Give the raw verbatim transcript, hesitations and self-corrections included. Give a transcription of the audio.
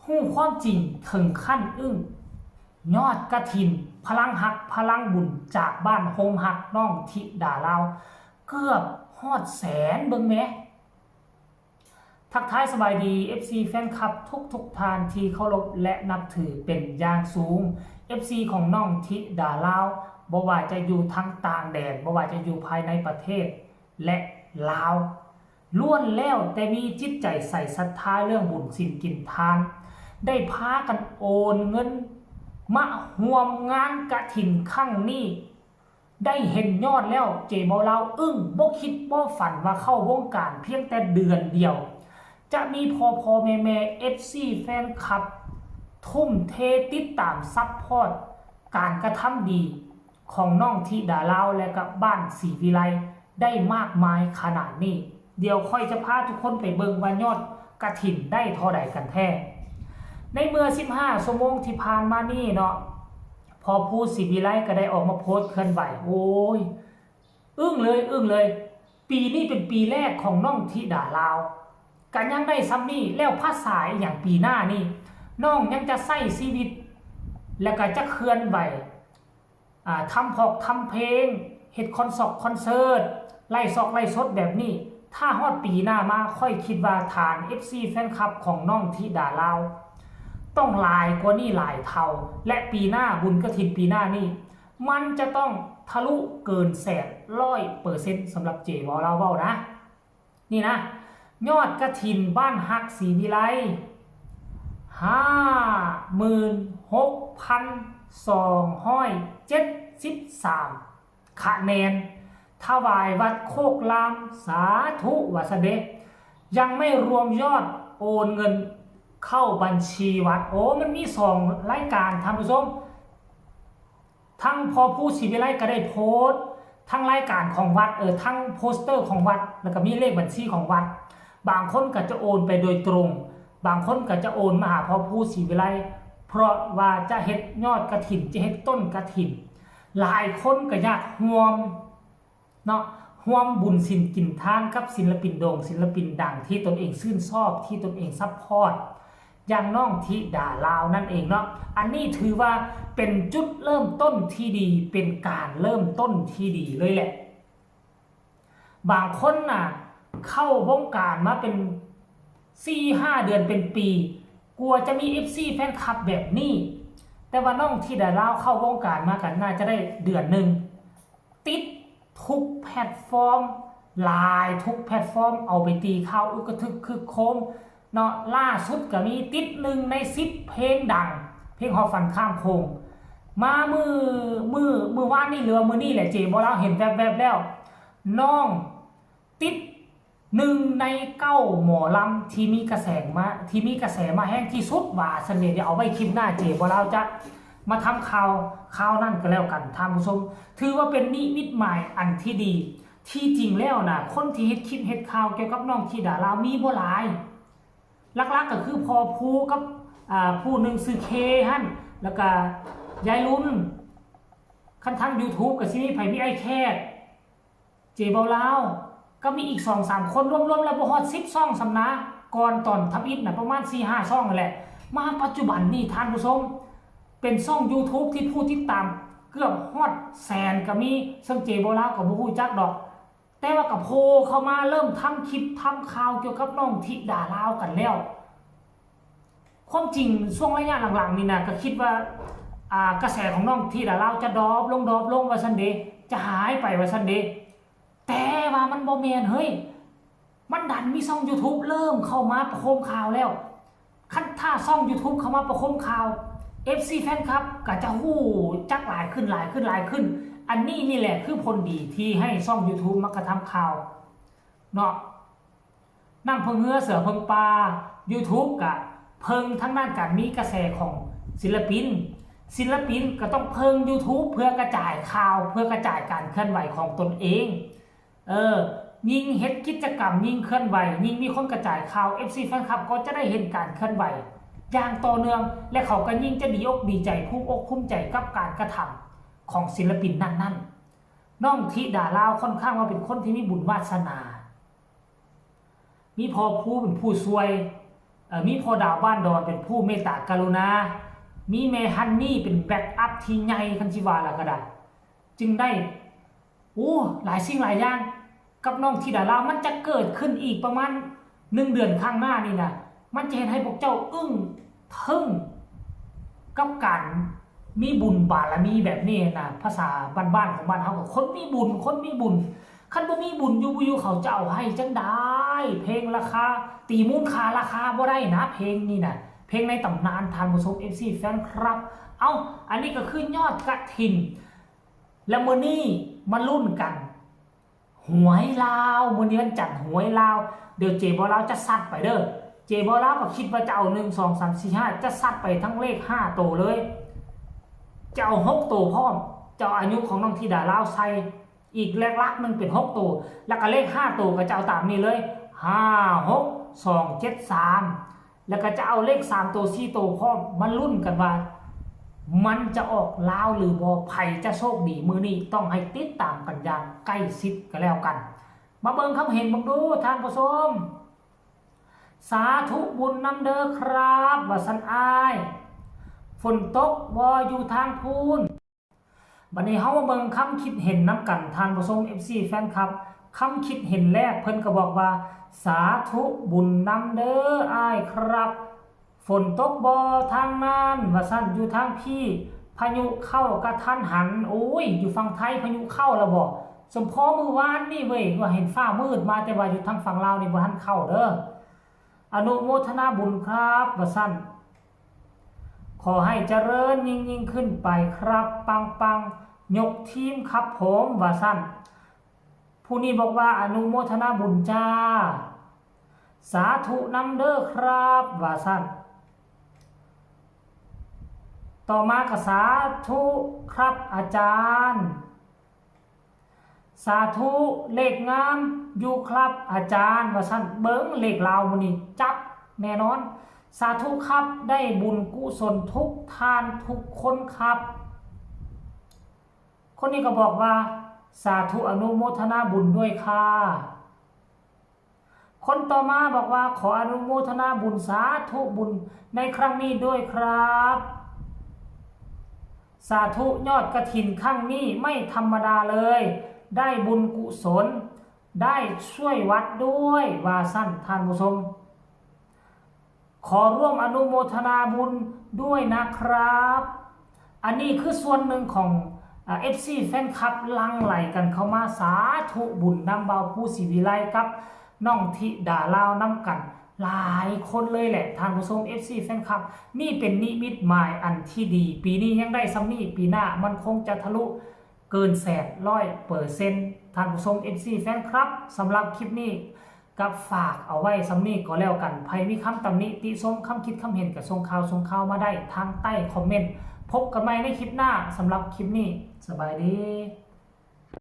ฮู้ความจริงถึงขั้นอึ้ง ยอดกฐินพลังฮักพลังบุญจากบ้านโฮมฮักน้องธิดาลาว เกือบฮอดแสน เบิ่งแหม ทักทายสบายดี เอฟซี แฟนคลับทุกๆท่านที่เคารพและนับถือเป็นอย่างสูง เอฟซี ของน้องธิดาลาว บ่ว่าจะอยู่ทางต่างแดน บ่ว่าจะอยู่ภายในประเทศ และลาว ล้วนแล้วแต่มีจิตใจใส่ศรัทธาเรื่องบุญศีลกินทาน ได้พากันโอนเงินมาร่วมงานกฐินครั้งนี้ ได้เห็นยอดแล้วเจบ่าวลาวอึ้ง บ่คิดบ่ฝันว่าเข้าวงการเพียงแต่เดือนเดียว จะมีพ่อพ่อแม่แม่ เอฟซี แฟนคลับ ทุ่มเทติดตามซัพพอร์ตการกระทำดีของน้องธิดาลาวและกับบ้านศรีวิไลได้มากมายขนาดนี้ เดี๋ยวค่อยจะพาทุกคนไปเบิ่งว่ายอดกฐินได้เท่าใดกันแท้ ในเมื่อ สิบห้า ชั่วโมงที่ผ่านมานี้เนาะ พ่อภูศรีวิไลก็ได้ออกมาโพสต์เคลื่อนไหว โอ้ย อึ้งเลย อึ้งเลย ปีนี้เป็นปีแรกของน้องธิดาลาว กันยังได้ซ้ำนี่ แล้วภาษาอีหยังปีหน้านี่ น้องยังจะใช้ชีวิต แล้วก็จะเคลื่อนไหว อ่า ทำพอกทำเพลง เฮ็ดคอนซอกคอนเสิร์ต ไลฟ์ซอกไลฟ์สดแบบนี้ ถ้าฮอดปีหน้ามา ข้อยคิดว่าฐาน เอฟซี แฟนคลับของน้องธิดาลาว ต้องหลายกว่านี้หลายเท่า และปีหน้าบุญกฐินปีหน้านี่ มันจะต้องทะลุเกินแสน ร้อยเปอร์เซ็นต์ สำหรับเจบ่าวลาวเว้านะ นี่นะ ยอดกฐินบ้านฮักศรีวิไล ห้าหมื่นหกพันสองร้อยเจ็ดสิบสาม คะแนน ถวายวัดโคกลาม สาธุ ว่าซั่นเด้ ยังไม่รวมยอดโอนเงินเข้าบัญชีวัด โอ้ มันมีสองรายการ ท่านผู้ชม ทั้งพ่อภูศรีวิไลก็ได้โพสต์ ทั้งรายการของวัด เออ ทั้งโปสเตอร์ของวัด แล้วก็มีเลขบัญชีของวัด บางคนก็จะโอนไปโดยตรง บางคนก็จะโอนมาหาพ่อภูศรีวิไล เพราะว่าจะเฮ็ดยอดกฐิน จะเฮ็ดต้นกฐิน หลายคนก็อยากร่วม เนาะ ร่วมบุญศีลกินทานกับศิลปินโด่ง ศิลปินดังที่ตนเองชื่นชอบ ที่ตนเองซัพพอร์ต อย่างน้องธิดาลาวนั่นเองเนาะ อันนี้ถือว่าเป็นจุดเริ่มต้นที่ดี เป็นการเริ่มต้นที่ดีเลยแหละ บางคนน่ะ เข้าวงการมาเป็นสี่ห้าเดือนเป็นปี กว่าจะมี เอฟซี แฟนคลับแบบนี้ แต่ว่าน้องธิดาลาวเข้าวงการมากันน่าจะได้เดือนหนึ่ง ติดทุกแพลตฟอร์ม หลายทุกแพลตฟอร์ม เอาไปตีข่าวอึกกระทึกครึกโครมเนาะ ล่าสุดก็มีติดหนึ่งในสิบเพลงดัง เพลงฮอดฝันข้ามโขง มามื้อ มื้อ มื้อวานนี้หรือว่ามื้อนี้แหละ เจบ่าวลาวเห็นแวบๆแล้ว น้องติดหนึ่งในเก้าหมอลำที่มีกระแสมา ที่มีกระแสมาแฮงที่สุดว่าซั่นเด้ เดี๋ยวเอาไว้คลิปหน้า เจบ่าวลาวจะมาทำข่าว ข่าวนั่นก็แล้วกัน ท่านผู้ชม ถือว่าเป็นนิมิตหมายอันที่ดี ที่จริงแล้วน่ะ คนที่เฮ็ดคลิปเฮ็ดข่าวเกี่ยวกับน้องธิดาลาวมีบ่หลาย หลักๆก็คือพ่อภูกับ อ่า ผู้หนึ่งชื่อเคหั่น แล้วก็ยายลุน คันทาง YouTube ก็สิมีไผ มีอ้ายแคท เจบ่าวลาว ก็มีอีกสองสามคน รวมๆแล้วบ่ฮอดสิบช่องซ้ำนะ ก่อนตอนทำอิฐน่ะประมาณสี่ห้าช่องนั่นแหละ มาปัจจุบันนี่ท่านผู้ชม เป็นช่อง YouTube ที่ผู้ติดตามเกือบฮอดแสนก็มี ซึ่งเจบ่าวลาวก็บ่ฮู้จักดอก แต่ว่าก็โผล่เข้ามาเริ่มทำคลิปทำข่าวเกี่ยวกับน้องธิดาลาวกันแล้ว ความจริงช่วงระยะหลังๆนี่นะ ก็คิดว่า อ่า กระแสของน้องธิดาลาวจะดรอปลง ดรอปลงว่าซั่นเด้ จะหายไปว่าซั่นเด้ แต่ว่ามันบ่แม่นเฮ้ย มันดันมีช่อง YouTube เริ่มเข้ามาประโคมข่าวแล้ว คันถ้าช่อง YouTube เข้ามาประโคมข่าว เอฟซี แฟนคลับก็จะฮู้จักหลายขึ้น หลายขึ้น หลายขึ้น อันนี้นี่แหละคือผลดีที่ให้ช่อง YouTube มากระทำข่าวเนาะ น้ำเพิ่งเฮือเสือเพิ่งป่า YouTube กะเพิ่งทางด้านการมีกระแสของศิลปิน ศิลปินก็ต้องเพิ่ง YouTube เพื่อกระจายข่าว เพื่อกระจายการเคลื่อนไหวของตนเอง เออ ยิ่งเฮ็ดกิจกรรม ยิ่งเคลื่อนไหว ยิ่งมีคนกระจายข่าว เอฟซี แฟนคลับก็จะได้เห็นการเคลื่อนไหวอย่างต่อเนื่อง และเขาก็ยิ่งจะดีอกดีใจ ภูมิอกภูมิใจกับการกระทำของศิลปินนั้นๆ น้องธิดาลาวค่อนข้างว่าเป็นคนที่มีบุญวาสนา มีพ่อภูเป็นผู้ช่วย เอ่อมีพ่อดาวบ้านดอนเป็นผู้เมตตากรุณา มีแม่ฮันนี่เป็นแบ็กอัพที่ใหญ่คันสิว่าแล้วก็ได้ จึงได้ โอ้ หลายสิ่งหลายอย่าง กับน้องธิดาลาว มันจะเกิดขึ้นอีกประมาณหนึ่งเดือนข้างหน้านี่นะ มันจะเฮ็ดให้พวกเจ้าอึ้งทึ่ง กับการมีบุญบารมีแบบนี้นะ ภาษาบ้านๆของบ้านเฮาก็คนมีบุญ คนมีบุญ คันบ่มีบุญอยู่บ่อยู่เขาจะเอาให้จั่งใด เพลงราคา ตีมูลค่าราคาบ่ได้นะ เพลงนี้นะ เพลงในตำนาน ท่านผู้ชม เอฟซี แฟนคลับ เอ้า อันนี้ก็คือยอดกฐิน และมื้อนี้มาลุ้นกัน หวยลาว มื้อนี้วันจันทร์ หวยลาว เดี๋ยวเจบอลาวจะซัดไปเด้อ เจบอลาวก็คิดว่าจะเอา หนึ่ง สอง สาม สี่ ห้า จะซัดไปทั้งเลขห้าโตเลย จะเอาหกโตพร้อม จะเอาอายุของน้องธิดาลาวใส่ อีกเลขหลักหนึ่งเป็นหกโต แล้วก็เลขห้าโตก็จะเอาตามนี้เลย ห้า หก สอง เจ็ด สาม แล้วก็จะเอาเลขสามโต สี่โตพร้อม มาลุ้นกันว่า มันจะออกลาวหรือบ่ ไผจะโชคดีมื้อนี้ ต้องให้ติดตามกันอย่างใกล้ชิดก็แล้วกัน มาเบิ่งคำเห็นเบิ่งดู ท่านผู้ชม สาธุบุญนำเด้อครับ ว่าซั่นอ้าย ฝนตกบ่อยู่ทางพู้น บัดนี้เฮามาเบิ่งคำคิดเห็นนำกัน ท่านผู้ชม เอฟซี แฟนคลับ คำคิดเห็นแรกเพิ่นก็บอกว่า สาธุบุญนำเด้ออ้ายครับ ฝนตกบ่ทางนั้น ว่าซั่น อยู่ทางพี้ พายุเข้ากะทันหัน โอ้ย อยู่ฝั่งไทยพายุเข้าแล้วบ่ สมพอมื้อวานนี่เว้ย ว่าเห็นฟ้ามืดมา แต่ว่าอยู่ทางฝั่งลาวนี่บ่ทันเข้าเด้อ อนุโมทนาบุญครับ ว่าซั่น ขอให้เจริญยิ่งๆขึ้นไปครับ ปังๆ ยกทีมครับผม ว่าซั่น ผู้นี้บอกว่าอนุโมทนาบุญจ้า สาธุนำเด้อครับ ว่าซั่น ต่อมาก็สาธุครับอาจารย์ สาธุ เลขงามอยู่ครับอาจารย์ ว่าซั่น เบิ่งเลขลาวมื้อนี้จับแน่นอน สาธุครับ ได้บุญกุศลทุกท่านทุกคนครับ คนนี้ก็บอกว่า สาธุอนุโมทนาบุญด้วยค่ะ คนต่อมาบอกว่า ขออนุโมทนาบุญ สาธุบุญในครั้งนี้ด้วยครับ สาธุ ยอดกฐินครั้งนี้ไม่ธรรมดาเลย ได้บุญกุศล ได้ช่วยวัดด้วย ว่าซั่น ท่านผู้ชม ขอร่วมอนุโมทนาบุญด้วยนะครับ อันนี้คือส่วนหนึ่งของ อ่า เอฟซี แฟนคลับหลั่งไหลกันเข้ามา สาธุบุญนำบ่าวภูศรีวิไลกับน้องธิดาลาวนำกัน หลายคนเลยแหละ ท่านผู้ชม เอฟซี แฟนคลับ นี่เป็นนิมิตหมายอันที่ดี ปีนี้ยังได้ส่ำนี้ ปีหน้ามันคงจะทะลุเกินแสน ร้อยเปอร์เซ็นต์ ท่านผู้ชม เอฟซี แฟนคลับ สำหรับคลิปนี้ กับฝากเอาไว้ส่ำนี้ก็แล้วกัน ไผมีคำตำหนิติชม คำคิดคำเห็นก็ส่งข่าวส่งข่าวมาได้ทางใต้คอมเมนต์ พบกันใหม่ในคลิปหน้า สำหรับคลิปนี้ สบายดี